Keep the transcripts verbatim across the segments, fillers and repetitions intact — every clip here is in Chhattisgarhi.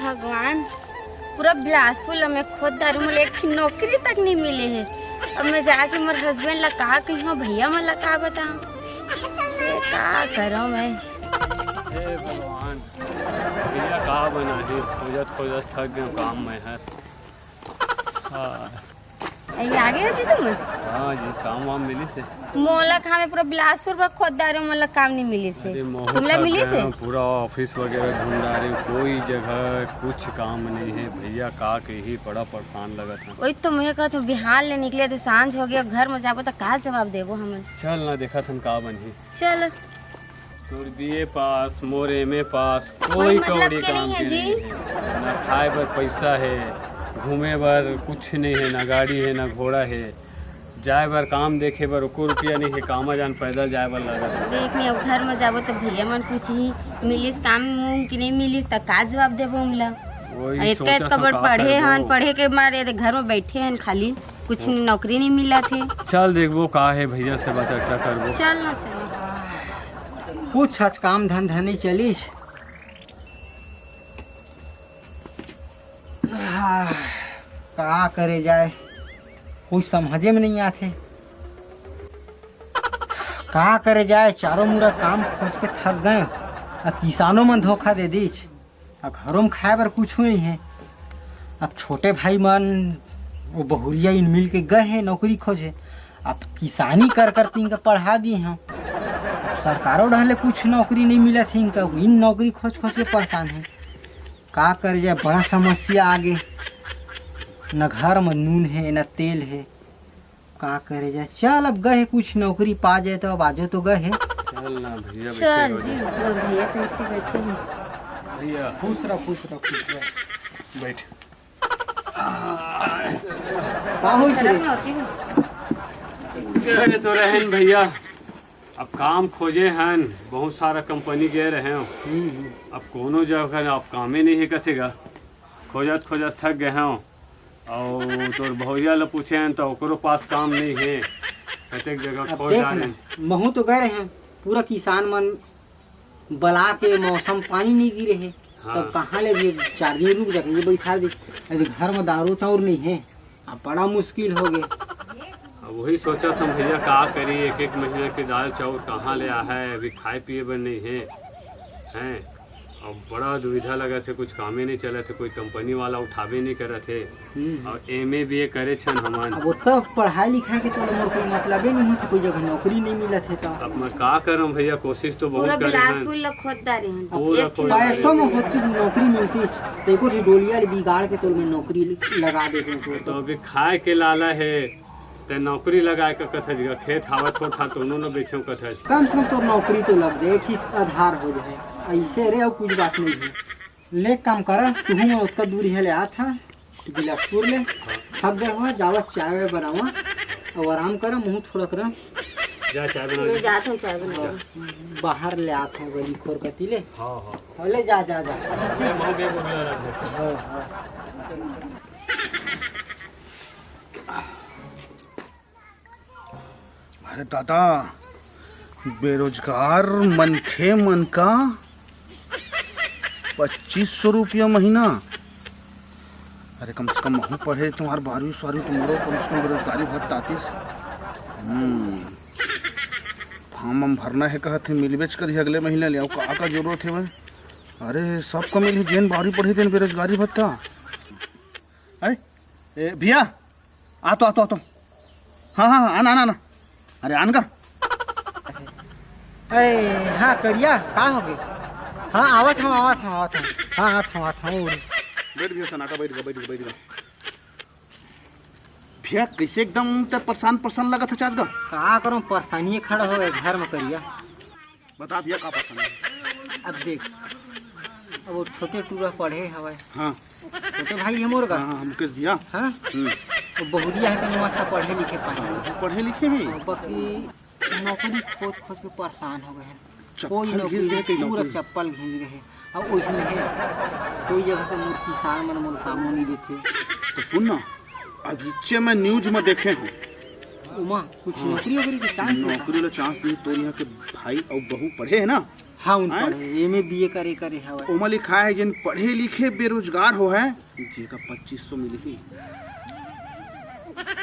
भगवान, पूरा बिलासपुर ला मैं खोज डारे हँव, मोला एक ठिन नौकरी तक नइ मिले हे। अब मैं जाके मोर husband ला का कहिहूँ, भैया मन ला का बताहूँ? ये का करँव मैं? हे भगवान, भैया का बनाही, खोजत खोजत थक गेंव काम मैं हर। हाँ। ए, आ गे जी तुमन? हाँ जी, काम वाम मिलिस हे? मोला कहाँ, मैं पूरा बिलासपुर भर खोज डारे हँव, मोला काम नइ मिलिस हे। अरे, महूँ तुमला थक मिलिस हे? गेंव, पूरा office वगैरह ढूंढ डारे हँव, कोई जगह कुछ काम नइ हे। भैया का कही, बड़ा परेशान लगत हे। ओही तो मैं कहत हँव, बिहान ले निकले हँव, सांझ हो गे, घर में जाबो त का जवाब देबो हमन? चल ना, देखत हन का बनही। चल। तोर बीए पास, मोर एमए पास, कोई कोई मतलब कौड़ी के काम नहीं है के जी। नहीं है। ना खाए बर पैसा हे, घूमे बर कुछ नहीं है, ना गाड़ी है, ना घोड़ा है। जाए बर काम देखे बर एको रुपया नहीं है, कामा जान पैदल जाए बर लगत है। देख नहीं, अब घर में जाबो तो भैया मन पूछही, मिलिस काम मुंह कि नहीं मिलिस, त का जवाब देबो उनला? वही अउ इतना सोचत इतना हूँ बड़ का पढ़े करबो। हन, पढ़े के मारे घर में बैठे हन खाली, कुछ नहीं, नौकरी नहीं मिलत है। चल देखबो का है, भैया से बात चर्चा करबो। चल ना, चल। कुछ आज काम धंधा नहीं चलिस। आह, का करे जाए, कुछ समझे में नहीं आथे। का करे जाए, चारों मुड़ा काम खोज के थक गए, आ किसानों मन धोखा दे दीस। आ घरों में खाए बर कुछ नहीं है। अब छोटे भाई मन वो बहुरिया इन मिल के गए हैं नौकरी खोजे। अब किसानी कर कर तीन का पढ़ा दिए हैं। अब सरकारों डहले कुछ नौकरी नहीं मिलत है इनका, इन नौकरी खोज खोज के परेशान है। का कर जाए, बड़ा समस्या आगे। न घर में नून है, न तेल है। का करे जाए, चल अब गए कुछ नौकरी पा जाए तो, अब आजो तो गए है। चल ना भैया, बैठे चल रहो जी, जा। हाँ भैया, तो इतने बैठे हैं। भैया। खुश रहो, खुश रहो, खुश रहो। बैठ। का होइस रे? शर्म ना होती है। गए तो रहेन भैया, अब काम खोजे हन, बहुत सारा कंपनी गए रहे हो। हम्म, हम्म। अब कोनो जगह अब कामे नहीं है कथेगा, खोजत खोजत थक गए हो। अउ तोर भौया ल पूछे हन त ओकरो पास काम नहीं है, कतेक जगह अब खोज देख डारे। ना, महू तो गए रहे हैं, पूरा किसान मन बला के मौसम पानी नहीं गिरे है, हाँ। तब कहाँ ले भी चार दिन रुक जाके ये बैठा दे। अभी घर में दारू चाउर नहीं है, अब बड़ा मुश्किल हो गए। अब वही सोचत हन भैया का करी, एक एक महीना के दाल चाउर कहाँ ले आहे, अभी खाए पिए बर नहीं है, हैं? अब बड़ा दुविधा लगत हे, कुछ कामे नहीं चलत हे, कोई कंपनी वाला उठाबे नहीं करत हे। हम्म। अउ एमए बीए करे छन हमन। अब ओतना पढ़ाई लिखाई के तो मोर कोई मतलबे नहीं है, तो कोई जगह नौकरी नहीं मिलत हे तो। अब मैं का करम भैया, कोशिश तो पूरा बहुत करे हन। बिलासपुर ला खोद डारे हन। अब पूरा एक खोद डारे। पैसों में होती नौकरी मिलती, तो एको ठे डोलिया ले बिगाड़ के तो मैं नौकरी लगा देते हैं तो। अभी खाए के लाला है, ते नौकरी लगाए का कथस गा, खेत हावत छोट हा तोनो न बेचो कथस। कम से कम तोर नौकरी तो लग जाए, एक ही आधार हो जाए। ऐसे रे, अउ कुछ बात नहीं है। ले काम करा, तुहू में ओतका दूरी है, ले आत हा, बिलासपुर ले। हाँ। थक गए हुआ, जावा चाय वाय बनावा, अउ आराम करा, मुँह थोड़ा करा। जा चाय बना मैं ले। जात हूँ चाय बनावा। बाहर ले आत हूँ, गली खोर कती ले। हाँ, हाँ। हाँ, ले जा, जा, जा। मैं माँ बेग उगला रख दे। हाँ, हाँ। अरे दादा, बेरोजगार मनखे मन का पच्चीस सौ रुपया महीना। अरे कम से कम महूँ पढ़े, तुम्हार बारहवीं सारहवीं तो मरो, कम से कम बेरोजगारी भत्ता आतिस। हम्म, फॉर्म हम भरना है कहत हे, मिलबेच करही अगले महीना ले। अउ का का जरूरत हे भाई? अरे सब का मिलही, जेन बारहवीं पढ़े तेन बेरोजगारी भत्ता। अरे ए, भैया, आ तो, आ तो, आ तो। हाँ, हाँ, हाँ, आना, आना, आना। अरे, आन का। अरे, हाँ, करिया, का हो गए? हाँ, आवत हूँ, आवत हूँ, आवत हूँ। हाँ, आवत हूँ, आवत हूँ। बैठ भैया, सन्नाटा, बैठ गया, बैठ गया, बैठ गया। भैया, कैसे एकदम ते परेशान, परेशान लगा था आज का? का करूँ, परेशानी खड़ा हो गए घर में करिया। बता भैया, का पसंद है? अब देख, अब वो छोटे टूरा पढ़े हवय। हाँ। छोटे भाई है मोर का। हाँ, हाँ, मुकेश भैया। हाँ? हम्म। वो बहुरिया है, तो मस्त पढ़े लिखे पाए। हाँ, वो पढ़े लिखे भी। और बाकी नौकरी खोज खोज के परेशान हो गए हैं। चप्पल कोई नौकरी घिस गए, नहीं, कई पूरा नौकरी। चप्पल घिस गए हैं। अब उसमें है, कोई जगह पे मोर किसान मन मोर कामों नहीं देते। तो सुन ना, अभिच्चे मैं news में देखे हूँ। उमा, कुछ हाँ। नौकरी वोकरी के chance है का? नौकरी ला chance नहीं, तोर यहाँ के भाई अउ बहू पढ़े है ना, हाँ, उन हैं? पढ़े, एम ए बी ए करे, करे हवय। ओमा लिखाय हे, जेन पढ़े लिखे बेरोजगार होहय, जेकर पच्चीस सौ मिलही।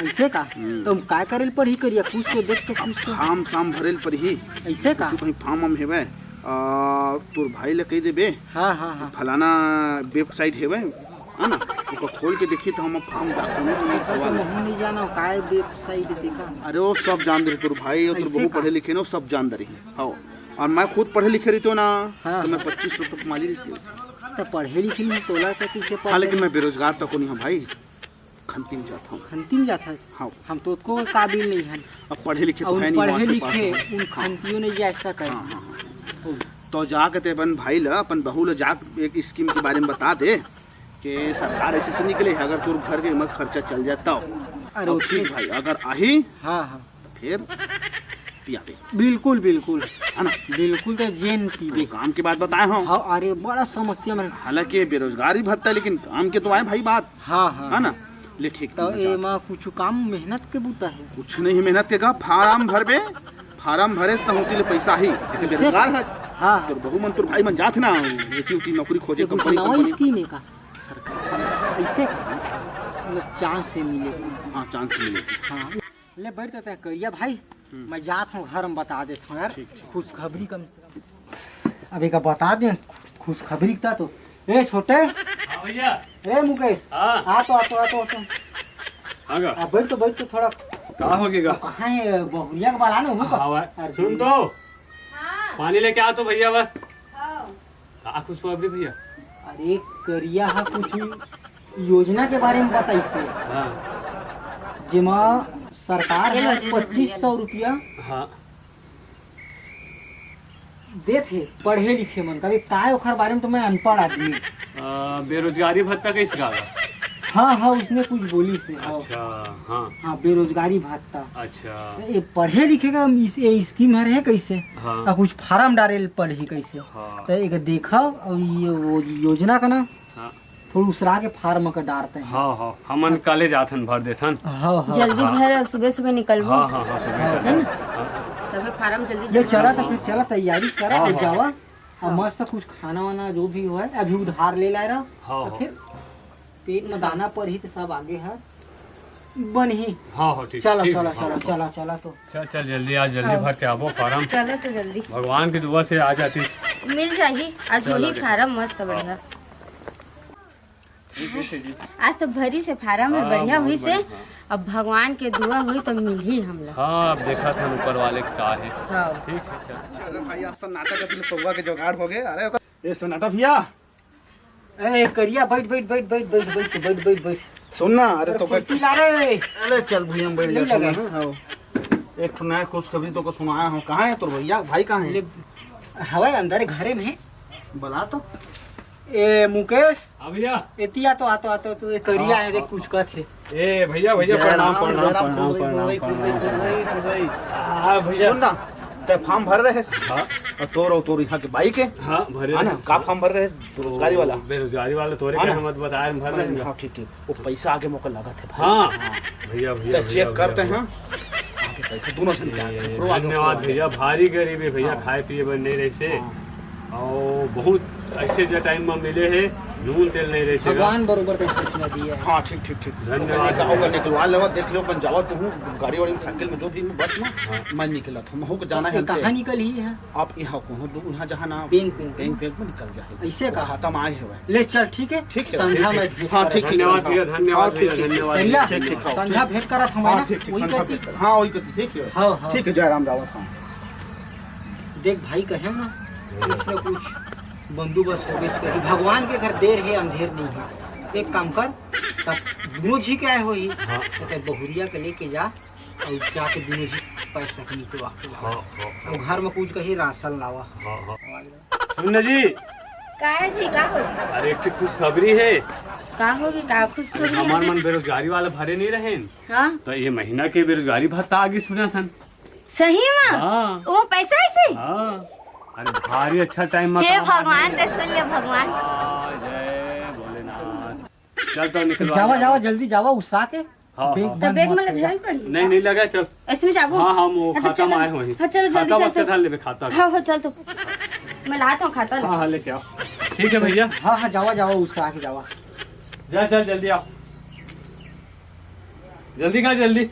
अइसे का? हम्म। त हम काय करे ल पड़ही करिया? कुछ तो देख के, कुछ तो। फार्म साम भरे ल पड़ही। अइसे का? कुछ कहीं फार्म वार्म हेवय, आ, तोर भाई ल कहि देबे। हाँ, हाँ, हाँ। फलाना वेबसाइट हेवय, है ना? ओकर खोल के देखही त हम फार्म डाल देबे। तो महू नहीं जाना, काय वेबसाइट देखा? अरे, वो सब जान दे तोर भाई, अउ तोर अइसे बहू का? पढ़े लिखे न, वो सब जान दे रही। हाँ। अउ मैं खुद पढ़े लिखे रहितेंव ना, हाँ, त मैं हाँ। पच्चीस सौ तक माली रहितेंव। त पढ़े लिखे नहीं तोला त कइसे हाँ, पढ़े? लेकिन मैं बेरोजगार तको नहीं हंव भाई, खंती म जात हंव। खंती म जात हस? हाँ। हम तो ओतको काबिल नहीं हन। अब पढ़े लिखे अउ तो है नहीं, पढ़े वहाँ के पास लिखे, है। उन हाँ। खंतियों नहीं जा सकय। हाँ, हाँ, हाँ। ओ। तो जाके ते अपन भाई ला, अपन बहू ला जा एक स्कीम के बारे में बता दे कि सरकार ऐसे से निकले है, अगर तोर घर के मत खर्चा चल जाता हो। अरे अब उसमें ठीक भाई, अगर आही हाँ, हाँ। तो फिर पियाबे। बिल्कुल, बिल्कुल। है ना? बिल्कुल, तो जेन पीबे। तो काम के बात बताए हो। हाँ, अरे बड़ा समस्या में। हालांकि बेरोजगारी भत्ता है, लेकिन काम के तो आए भाई बात। हाँ, हाँ। है ना? ले ठीक, तो मैं जात एमा कुछ काम मेहनत के बूता है? कुछ नहीं मेहनत के का, फार्म भरबे, फार्म भरे त होती ले पैसा ही। ये तो ऐसे? बेरोजगार है। हाँ, हाँ। तोर बहू मन, तोर भाई मन जात ना, एती उती नौकरी खोजे, ये कुछ कंपनी, नवा कंपनी। स्कीम है का? सरकार। ऐसे का? मतलब चांस से मिले। हाँ, चांस मिले। हाँ। ले बैठ तो तैं करिया भाई, हम्म। मैं जात हूँ घर में बता देता हूँ यार। ठीक, ठीक। खुशखबरी कम से कम। अब एक बता दे, खुशखबरी का तो। ए छोटे। हाँ भैया। ए मुकेश। हाँ। आ तो, आ तो, आ तो, आ तो। हाँ गा। आ बैठ तो, बैठ तो थोड़ा। का हो गया? कहाँ है बहुरिया के बाला ना, वो हाँ, भाई। अरे सुन तो। हाँ। पानी लेके आ तो भैया बस। हाँ। का खुशखबरी भैया? अरे करिया हा कुछ योजना के बारे में बताइस हे। हाँ। जेमा सरकार ये लो, हा ये लो, पच्चीस सौ रुपया हाँ। देत हे पढ़े लिखे मन का। अबे काय ओखर बारे में तो मैं अनपढ़ आदमी। आ, बेरोजगारी भत्ता कैसे का? हाँ, हाँ, उसने कुछ बोलिस हे, हाँ। अच्छा, हाँ। हाँ, बेरोजगारी भत्ता। अच्छा। तो ये पढ़े लिखे का इस, ये स्कीम हर है कैसे? हाँ। आ कुछ फार्म डारे ल पड़ही कैसे? हाँ। तो एक देखा और ये वो योजना का ना हाँ। थोड़ा उसरा के फार्म का डारते हैं। हाँ, हाँ, हमन काले जाथन, भर देथन। हाँ, हाँ। जल्दी हाँ। भर, सुबह सुबह निकलबो। हाँ, हाँ, हाँ, सुबह हाँ। चल। है ना? हाँ। तबे फार्म जल्दी ले जमा चला हो। तो फिर चला, तैयारी करा हाँ, और हाँ। जावा। और हाँ। मस्त कुछ खाना वाना जो भी होय, अभी उधार ले लाए रहा। हाँ, तो हाँ। फिर पेट में दाना पड़ही तो सब आगे है बनही। हाँ, हाँ, ठीक, चला, ठीक, चला, हाँ, चला, हाँ। चला, चला तो। चल, चल, जल्दी आ, जल्दी हाँ। भर के आबो फार्म। चलो तो जल्दी। भगवान की दुआ से आ जाती। मिल जाही, आज चल, वही आ जा। फार्म मस्त हाँ। बढ़िया। ठीक है, ठीक है जी। आज तो भरी से फार्म है, हाँ, बढ़िया बहुत हुई से। बढ़िया, हाँ। अब भगवान के दुआ हुई तो मिलही हमला। हाँ, अब देखा था ऊपर वाले का है। हाँ। ठीक है, चल। अरे भाई, आज सन्नाटा का दिल पौवा के जुगाड़ हो गए। अरे, ए सन्नाटा भैया। ए, करिया, बैठ, बैठ, बैठ। सुन ना, अरे अरे, तो बैठ। कुर्सी ला रे। अरे चल भैया, हम बैठ नहीं जाते लगे। हैं, हाँ। एक ठो नया खुशखबरी तो को सुनाया हूँ। कहाँ है तोर भैया? भाई कहाँ है? ले, हवा अंदर घरे में है। बुला तो। ए, मुकेश। हाँ भैया। एती आ तो, आ तो, आ तो, तू ए करिया हाँ, है, देख, हाँ। कुछ कहत हे। ए भैया, भैया, जय प्रणाम, राम, प्रणाम, जय राम, प्रणाम, खुश रही, प्रणाम, खुश रही, खुश प्रणाम। रही, खुश रही। आ, भैया। सुन ना, तै फार्म भर रहे? हाँ। और तोर, और तोर यहाँ के बाई के? हाँ, भरे है ना? रहे। का फार्म भर रहे? बेरोजगारी वाला। बेरोजगारी वाला तोरे हाँ ना? कहे मत बताए, हम भर हाँ, लेंगे। हाँ, ठीक, ठीक। वो पैसा आगे मौका लगा थे भाई। हाँ। हाँ। भैया, भैया, तो भैया, चेक भैया, करते भैया। हैं। आगे पैसा दोनों जन के आगे, ए, ऊपरो आगे, धन्यवाद ऊपरो आगे। भैया, भारी गरीबी भैया, हाँ। खाए पिए बर नहीं रहे से। हाँ। और बहुत ऐसे जो टाइम में मिले है, नून तेल नहीं रहे से। भगवान बरोबर तैं सूचना दिए है। हाँ, ठीक, ठीक, ठीक। धन्यवाद। ओकर निकलवा लेवा, देख लो, अपन जावा तू, गाड़ी वाड़ी में, साइकिल में, जो भी में, बस में, हाँ। मैं निकलत हूँ, महू को जाना तो है कहाँ हमके। निकल ही है? आप यहाँ कौन हो, वहाँ जहाँ ना बैंक, बैंक बैंक, में। बैंक में निकल जाए। ऐसे का? खाता में आए हुए। ले चल, ठीक है? ठीक है, संध्या ठीक है। में भेंट हाँ, करत ठीक, हन। ठीक, धन्यवाद संध्या। भैया, धन्यवाद हाँ, ठीक, भैया, ठीक, ठीक, धन्यवाद। ठीक, ठीक। संध्या भेंट करत हन हाँ, ना, ठीक, ठीक, वही संध्या कती। भेंट कर-, हाँ, वही कती, ठीक है। हाँ, हाँ। ठीक है, जय राम रावत, हाँ। देख भाई, कहे ना, कुछ ना कुछ बंदोबस्त होबे करी। भगवान के घर देर है, अंधेर नहीं है। एक काम कर, तब दोनों जी के आए होही, हाँ। तो तै बहुरिया के लेके जा, अउ जाके दुनों झी पैसा के निकलवा के लावा। हाँ, हाँ, हाँ। अउ घर में कुछ कही राशन लावा। हाँ, हाँ। सुन ना जी। का है जी, का हो? अरे, एक ठे खुशखबरी है। का होगी, का खुशखबरी है? हमार मन बेरोजगारी वाला भरे नहीं रहेन। हाँ। तो ये महीना के बेरोजगारी भत्ता आगे सुना थन। सही में? हाँ। वो पैसा है सही? हाँ। अरे, भारी अच्छा टाइम में हे काम भगवान, आगे। ते सुन ले भगवान। हाँ, जय भोलेनाथ। चल तो निकलवा जावा, ले। जावा, जल्दी जावा, उसा के। हाँ, बैंक हाँ। तो बंद बैग मत में कर लग जा। जाए पड़ी। नहीं, नहीं लगा, चल। इसमें जाबो। हाँ, हाँ, वो अच्छा, खाता चलो। में आए हुए हैं। हाँ, चलो, जल्दी, खाता चल, वक्त चल। धर लेबे, खाता। हाँ, हाँ, चल तो। मैं लात हूँ खाता ला। हाँ, हाँ, लेके आओ। ठीक है भैया। हाँ, हाँ, जावा, जावा, उस आके जावा। जा, चल, जल्दी आओ। जल्दी का, जल्दी।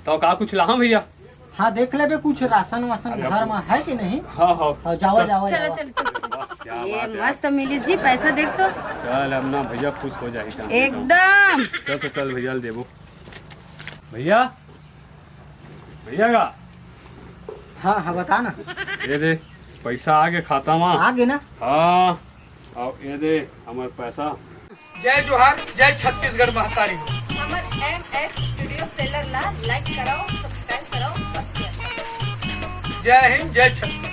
तो का कुछ लाहा भैया? हाँ, देख लेबे, कुछ राशन वासन अरे, घर अब में है कि नहीं? हाँ, हाँ। हाँ, जावा, चल। जावा, चलो, जावा। चलो, चलो, चलो। वाह, क्या ये बात है। मस्त मिली जी, पैसा देख तो। चल, अब ना भैया खुश हो जाही, कहाँ से एकदम। चल तो चल भैया, देबो। भैया, भैया का? हाँ, हाँ, बता ना। ये दे, पैसा आ गे खाता में। आ गे ना? हाँ, अब ये दे हमर पैसा। जय जोहार, जय छत्तीसगढ़ महतारी। हमर एम एस स्टूडियो सेलर ला like कराओ, subscribe कराओ और share कराओ। जय हिंद, जय छत्तीसगढ़।